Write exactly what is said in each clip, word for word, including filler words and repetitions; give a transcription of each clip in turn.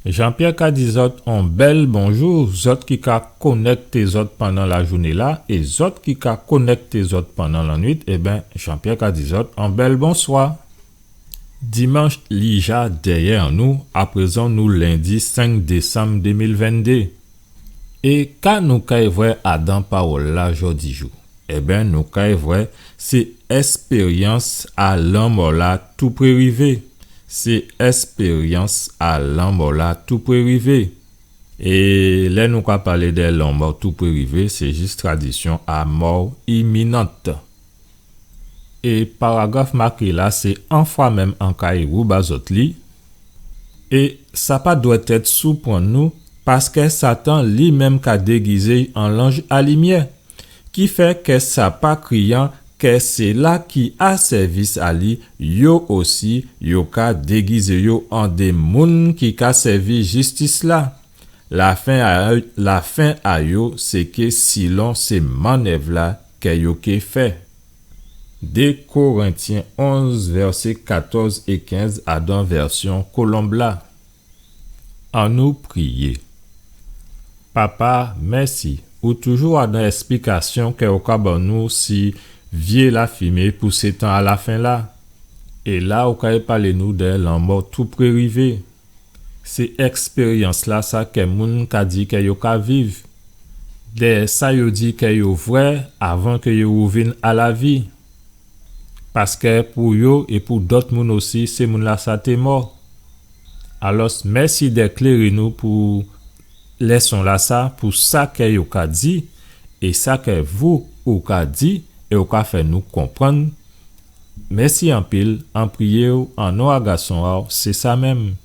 Jean-Pierre ka di zòt on bèl bonjou, zòt ki ka konèkté zòt pandan lajouné-la, é zòt ki ka konèkté zòt pandan lannuit, ében, Jean-Pierre ka di zòt on bèl bonswa. Dimanch li ja dèyè nou, aprézan nou lendi senk désanm dé mil venndé. É ka nou kay vwè adan pawòl-la jòdijou? Ében, nou kay vwè sé èspéryans a lanmò-la toupré rivé. Sé èspéryans a lanmò-la toupré rivé. É lè nou ka palé dè lanmò toupré rivé, sé jis tradisyon a mò iminant. É paragraf maké-la, sé an fwa menm an kay wouba zòt li. É sa pa dwèt èt souprann nou, paskè Satan li menm ka dégizé an lanj a limyè. Kifè kè sa pa kriyan kè séla ki a sèvis a li, yo osi, yo ka dégizé yo an dé moun ki ka sèvi jistis-la. Lafen a, lafen a yo, sé ké silon sé mannèv-la kè yo ké fè. Dé Korentyen onz, vèsé katòz é kenz, adan vèsyon Kolonb-la. Annou priyé. Papa, mèsi, ou toujou adan èsplikasyon kè ou ka ban nou si vyé lafimé pou sé tan a lafen-la. É la, ou kay palé nou dè lanmò toupré rivé. Sé èspéryans-lasa kè moun ka di kè yo ka viv. Dè sa yo di kè yo vwè avan kè yo wouvin a lavi. Paskè pou yo é pou dòt moun osi, sé moun-lasa té mò. Alòs, mèsi dè kléré nou pou lèson-lasa, pou sa kè yo ka di, é sa kè vou ou ka di, é ou ka fè nou konprann. Mèsi anpil, an priyé'w, an non a Gason a'w, sé sa menm.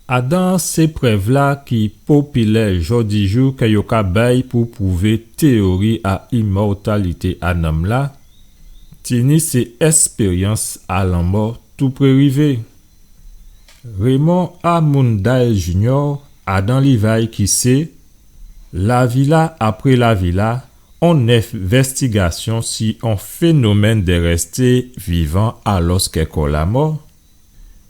Adan sé prèv-la ki popilè jòdijou kè yo ka bay pou pwouvé téyori a imòtalité a nanm-la, tini sé èspéryans a lanmò toupré rivé. Raymond A. Mundell Junior, adan liv a'y ki sé Lavi-la apré lavi-la, on ènvèstigasyon si on fénomèn dè rèsté vivan alòskè kò-la mò,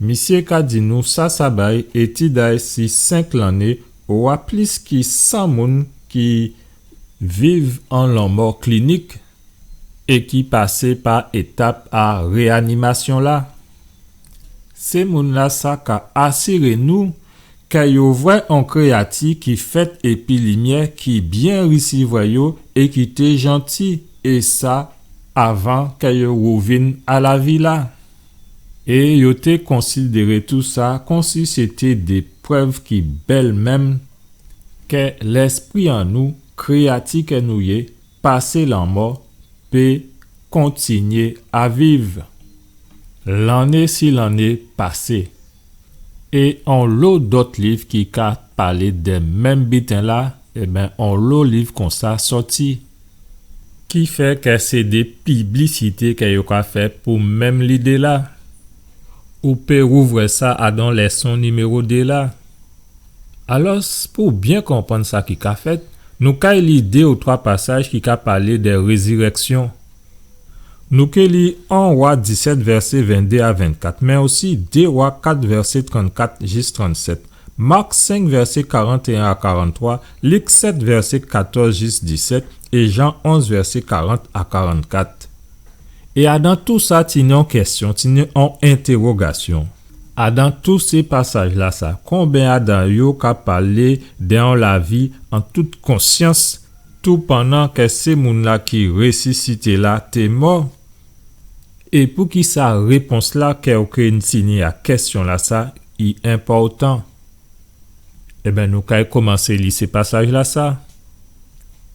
misyé ka di nou sa sa bay étid a'y si senk lanné, owa plis ki san moun ki viv on lanmò klinik é ki pasé pa étap a réanimasyon-la. Sé moun-lasa ka asiré nou kè yo vwè on kréyati ki fèt épi limyè ki byen risivwè yo é ki té janti, é sa avan kè yo wouvin a lavi-la. É yo té konsidéré tousa konsi sété dé prèv ki bèl menm kè lèspri an nou, kréyati kè nou yé, pasé lanmò, pé kontinyé a viv. Lanné si lanné pasé. É onlo dòt liv ki ka palé dè menm biten-la, ében, onlo liv konsa sòti. Kifè kè sé dé piblisité kè yo ka fè pou menm lidé-la. Ou pé wouvwè sa adan lèson niméwo dé la. Alòs, pou byen konprann sa ki ka fèt, nou kay li dé ou twa pasaj ki ka palé dè rézirèksyon. Nou ké li en Wa disèt, vèsé venndé a vennkat, mé osi dé Wa kat, vèsé trannkat jis trannsèt, Mak senk, vèsé karantéyen a karanntwa, Lik sèt, vèsé katòz jis disèt, é Jan onz, vèsé karant a karannkat. É adan tousa, tini on kèsyon, tini on entèwogasyon. Adan tout sé pasaj-lasa, konbyen adan yo ka palé dè on lavi an tout konsyans, toupandan kè sé moun-la ki résisité la té mò? É poukisa répons-la kè ou ké tini a kèsyon-lasa i enpòtan? Ében, nou kay komansé li sé pasaj-lasa.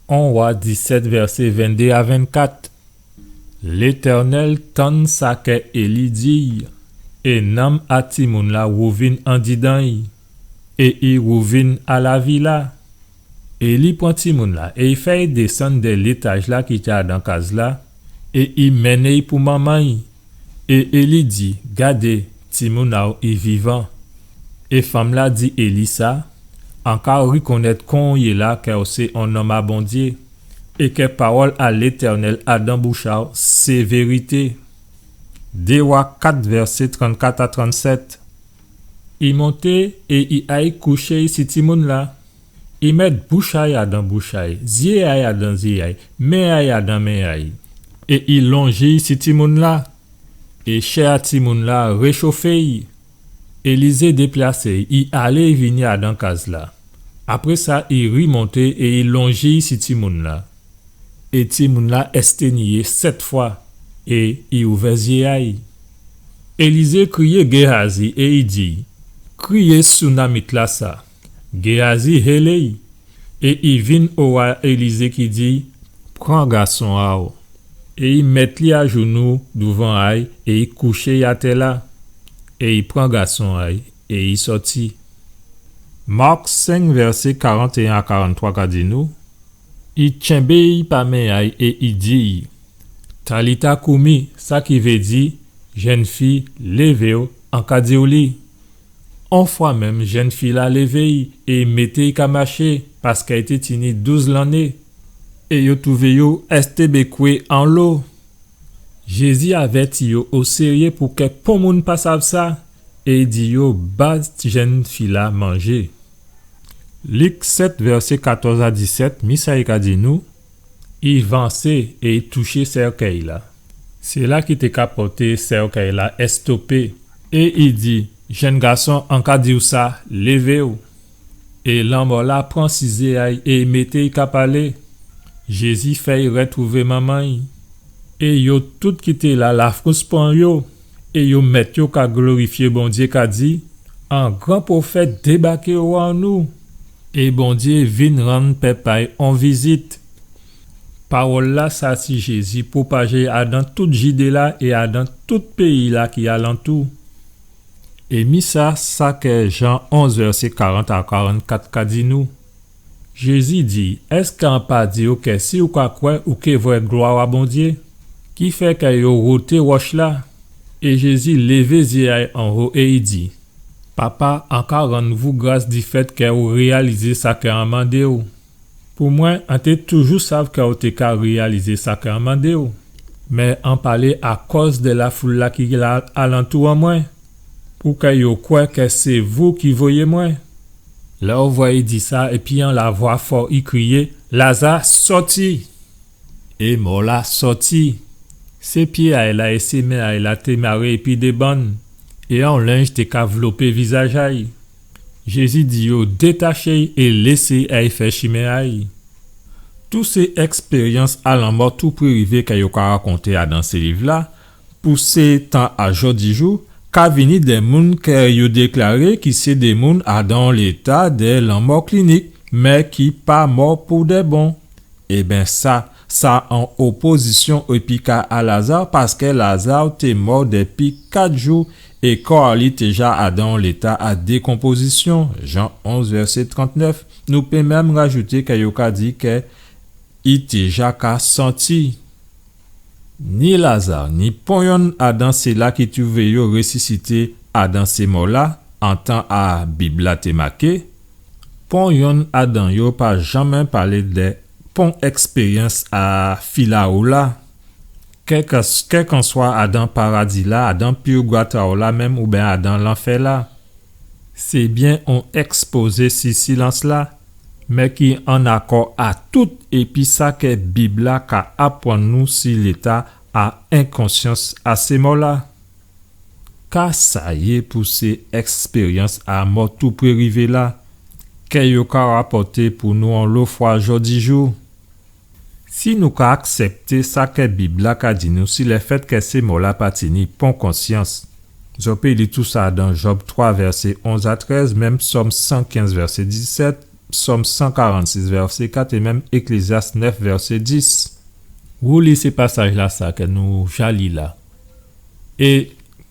En Wa disèt, vèsé venndé a vennkat. Létènèl tann sa kè Éli di, é nanm a timoun-la wouvin andidan'y, é i wouvin a lavi-la. Éli pran timoun-la, é i fè'y désann dè létaj-la ki té adan kaz-la, é i menné'y pou manman'y. É Éli di, gadé, timoun a'w i vivan. É fanm-la di Éli sa, an ka rikonnèt konyéla kè ou sé on nonm a Bondyé, é kè pawòl a Létènèl adan bouch a'w sé vérité. Dé Wa kat, vèsé trannkat a trannsèt. I monté é i ay kouché i si timoun-la. I mèt bouch a'y adan bouch a'y, zyé a'y adan zyé a'y, men a'y adan men a'y. É i lonjé'y si timoun-la. É chè a timoun-la réchofé'y. Élizé déplasé'y, i alé i vini adan kaz-la. Apré sa, i rimonté é i lonjé'y si timoun-la. É timoun-la èstèniyé sèt fwa, é i ouvè zyé a'y. Élizé kriyé Géhazi é i di, kriyé Sounamit-lasa. Géhazi hélé'y, é i vin owa Élizé ki di, pran gason a'w. É i mèt li ajounou douvan a'y, é i kouché'y atè-la, é i pran gason a'y, é i sòti. Mak senk, vèsé karantéyen a karanntwa ka di nou, i tjenbé'y pa men a'y é i di'y, Talita koumi, sa ki vé di, jenn fi, lévé'w, an ka di'w li. On fwa menm, jenn fi-la lévé'y é mété'y ka maché, paskè i té tini douz lanné. É yo touvé yo èstébékwé anlo. Jézi avèti yo o sèryé pou kè pon moun pa sav sa, é i di yo ba jenn fi-la manjé. Lik sèt, vèsé katòz a disèt, mi sa i ka di nou, i vansé é i touché sèkèy-la. Sila ki té ka pòté sèkèy-la èstopé, é i di, jenn gason, an ka di'w sa, lévé'w. É lanmò-la pran sizé a'y é mété'y ka palé. Jézi fè'y rètwouvé manman'y. É yo tout ki té la, lafrous pran yo. É yo mèt yo ka glorifyé Bondyé, ka di, on gran pwofèt débaké owa nou. É Bondyé vin rann pèp a'y on vizit. Pawòl-lasa si Jézi pwopajé adan tout Jidé-la é adan tout péyi-la ki alantou. É mi sa, sa kè Jan onz, vèsé karant a karannkat ka di nou. Jézi di, èskè an pa di'w kè si ou ka kwè, ou ké vwè glwa a Bondyé? Ki fè kè yo woté wòch-la. É Jézi lévé zyé a'y anwo é i di, Papa, an ka rann vou gras difèt kè ou réyalizé sa kè an mandé'w. Pou mwen, an té toujou sav kè ou té ka réyalizé sa kè an mandé'w. Mé an palé akòz dè lafoul-la ki la alantou an mwen, pou kè yo kwè kè sé vou ki voyé mwen. Lè ou vwè i di sa, épi on lavwa fò, i kriyé, Laza, sòti! É mò-la sòti. Sé pyé a'y la é sé men a'y la té maré épi dé bann, é on lenj té ka vlopé vizaj a'y. Jézi di yo détaché'y é lésé a'y fè chimen a'y. Tout sé èkspéryans a lanmò toupré rivé kè yo ka rakonté adan sé liv-la, pou sé tan a jòdijou, ka vini dè moun kè yo déklaré ki sé dé moun adan on léta dè lanmò klinik, mé ki pa mò pou dè bon. Ében sa, sa an opozisyon épi ka a Laza, paskè Laza té mò dépi kat jou, é kò a li té ja adan on léta a dékonpozisyon, Jan onz, vèsé trantnèf. Nou pé menm rajouté kè yo ka di kè i té ja ka santi. Ni Laza, ni pon yonn adan sila ki twouvé yo résisité adan sé mò-la, an tan a Bib-la té maké, pon yonn adan yo pa janmen palé dè pon èkspéryans a filawo-la, kèlkè, kèlkanswa adan paradi-la, adan pirgatwa-la menm, oubyen adan lanfè-la. Sé byen on èkspozé si silans-la, mé ki an akò a tout épi sa kè Bib-la ka aprann nou si léta a enkonsyans a sé mò-la. Ka sa yé pou sé èkspéryans a mò toupré rivé la, kè yo ka rapòté pou nou onlo fwa jòdijou? Si nou ka aksèpté sa kè Bib-la ka di nou si lèfèt kè sé mò-la pa tini pon konsyans, zò pé li tousa dan Jòb twa, vèsé onz a trèz, menm Sòm san kenz, vèsé disèt, Sòm san karannsis, vèsé kat, é menm Éklézyas nèf, vèsé dis. Ou li sé pasaj-lasa kè nou ja li la. É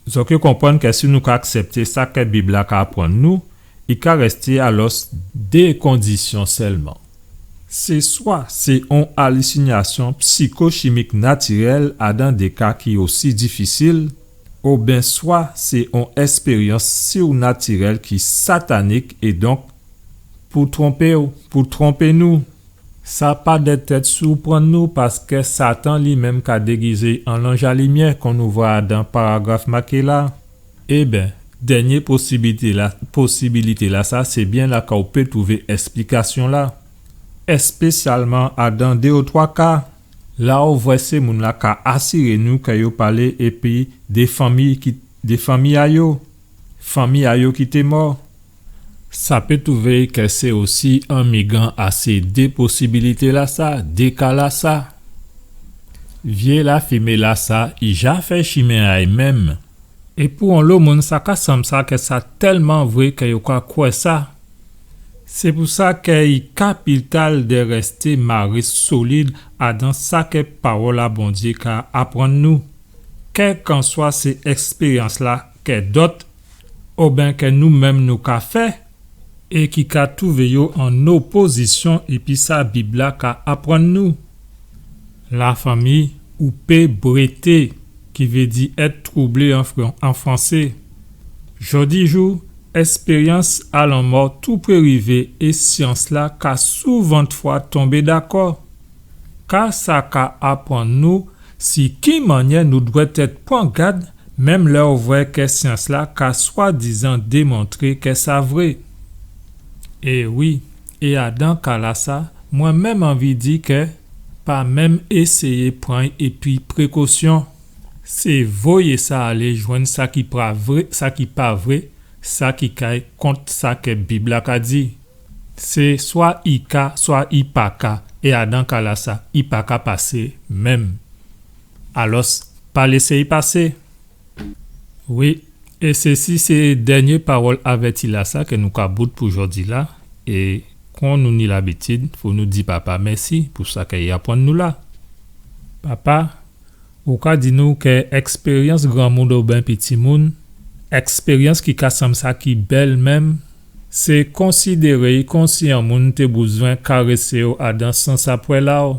zò ké konprann kè si nou ka aksèpté sa kè Bib-la ka aprann nou, i ka rèsté alòs dé kondisyon sèlman. Sé swa sé on alisinasyon psikochimik natirèl adan dé ka ki osi difisil, oben swa sé on èspéryans sirnatirèl ki satanik é donk pou twonpé'w, pou twonpé nou. Sa pa dwètèt siprann nou, paskè Satan li menm ka dégizé an lanj a limyè, kon nou vwè adan paragraf maké la. Ében, dènyé posibilité la, posibilité la sa, sé byen la ka ou pé twouvé èsplikasyon la. Èspésyalman adan dé ou twa ka, la ou vwè sé moun la ka asiré nou kè yo palé épi dé fanmi ki, dé fanmi a yo, fanmi a yo ki té mò. Sa pé twouvé kè sé osi an migan a sé dé posibilité la sa, dé ka la sa. Vyé lafimé la sa, i ja fè chimen a'y menm. É pou onlo moun, sa ka sanm sa kè sa tèlman vré kè yo ka kwè sa. Sé pou sa kè i kapital dè rèsté maré solid adan sa kè pawòl a Bondyé ka aprann nou. Kèlkanswa sé èspéryans la kè dòt, oben kè nou menm nou ka fè, é ki ka twouvé yo an opozisyon épi sa Bib la ka aprann nou. Lafanmi, ou pé brété, ki vé di èt twoublé an fran-, an fransé. Jòdijou, èspéryans a lanmò tou pré rivé é syans la ka souvantfwa tonbé dakò. Ka sa ka aprann nou si ki mannyè nou dwèt èt pran gad, menm lè ou vwè kè syans la ka swadizan démontré kè sa vré. É wi, é adan ka la sa, mwen menm anvi di kè pa menm éséyé pran épi prékosyon. Sé voyé sa alé jwenn sa ki pa vré, sa ki pa vré, sa ki kay kont sa kè Bib la ka di. Sé swa i ka, swa i pa ka, é adan ka la sa, i pa ka pasé menm. Alòs, pa lésé'y pasé. Wi, é sési sé dènyé pawòl avèti la sa kè nou ka bout pou jòdi la, é kon nou ni labitid, fò nou di Papa mèsi pou sa kè i aprann nou la. Papa, ou ka di nou kè èspéryans granmoun oben piti moun, èspéryans ki ka sanm sa ki bèl menm, sé konsidéré konsi on moun té bouzwen karésé'w adan sans a pwèl a'w.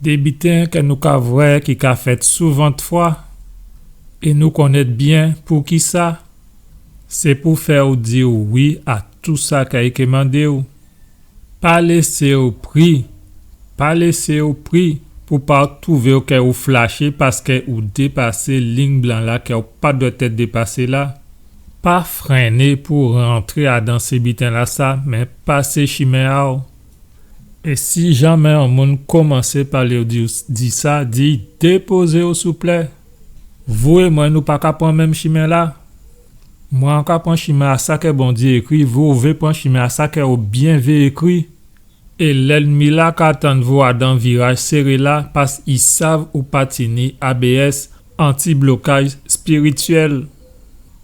Dé biten kè nou ka vwè ki ka fèt souvantfwa, é nou konnèt byen poukisa. Sé pou fè'w di wi a tou sa kè i ké mandé'w. Pa lésé'w pri, pa lésé'w pri pou pa twouvé'w kè ou flaché paskè ou dépasé lign blan la kè ou pa dwèt èt dépasé la. Pa frenné pou rantré adan sé biten la sa, mé pasé chimen a'w. É si janmé on moun komansé palé'w di, di sa, di dépozé'w souplé. Vou é mwen nou pa ka pran menm chimen la. Mwen an ka pran chimen a sa kè Bondyé ékri, vou ou vé pran chimen a sa kè ou byen vé ékri. É lènmi la ka tann vou adan viraj séré la, pas i sav ou pa tini A B S, antiblokaj spirityèl,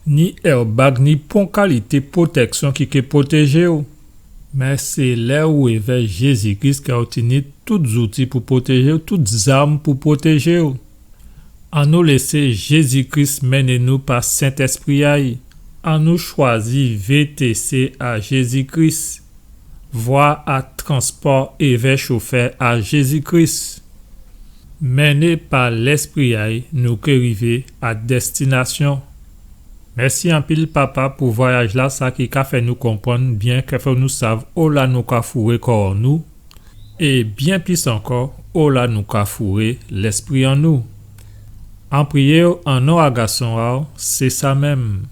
ni airbag, ni pon kalité pwotèksyon ki ké pwotéjé'w. Mé sé lè ou évè Jézi Kris kè ou tini tout zouti pou pwotéjé'w, tout zam pou pwotéjé'w. Annou lésé Jézi Kris mennen nou pa Sentèspri a'y. Annou chwazi V T C a Jézi Kris. Vwa a transpò évè chofè a Jézi Kris. Mennen pa Lèspri a'y, nou ké rivé a dèstinasyon. Mèsi anpil, Papa, pou vwayaj la, sa ki ka fè nou konprann byen, ka fè nou sav ola nou ka fouré kò an nou, é byen plis ankò, ola nou ka fouré lèspri an nou. An priyé'w an non a Gason a'w, sé sa menm.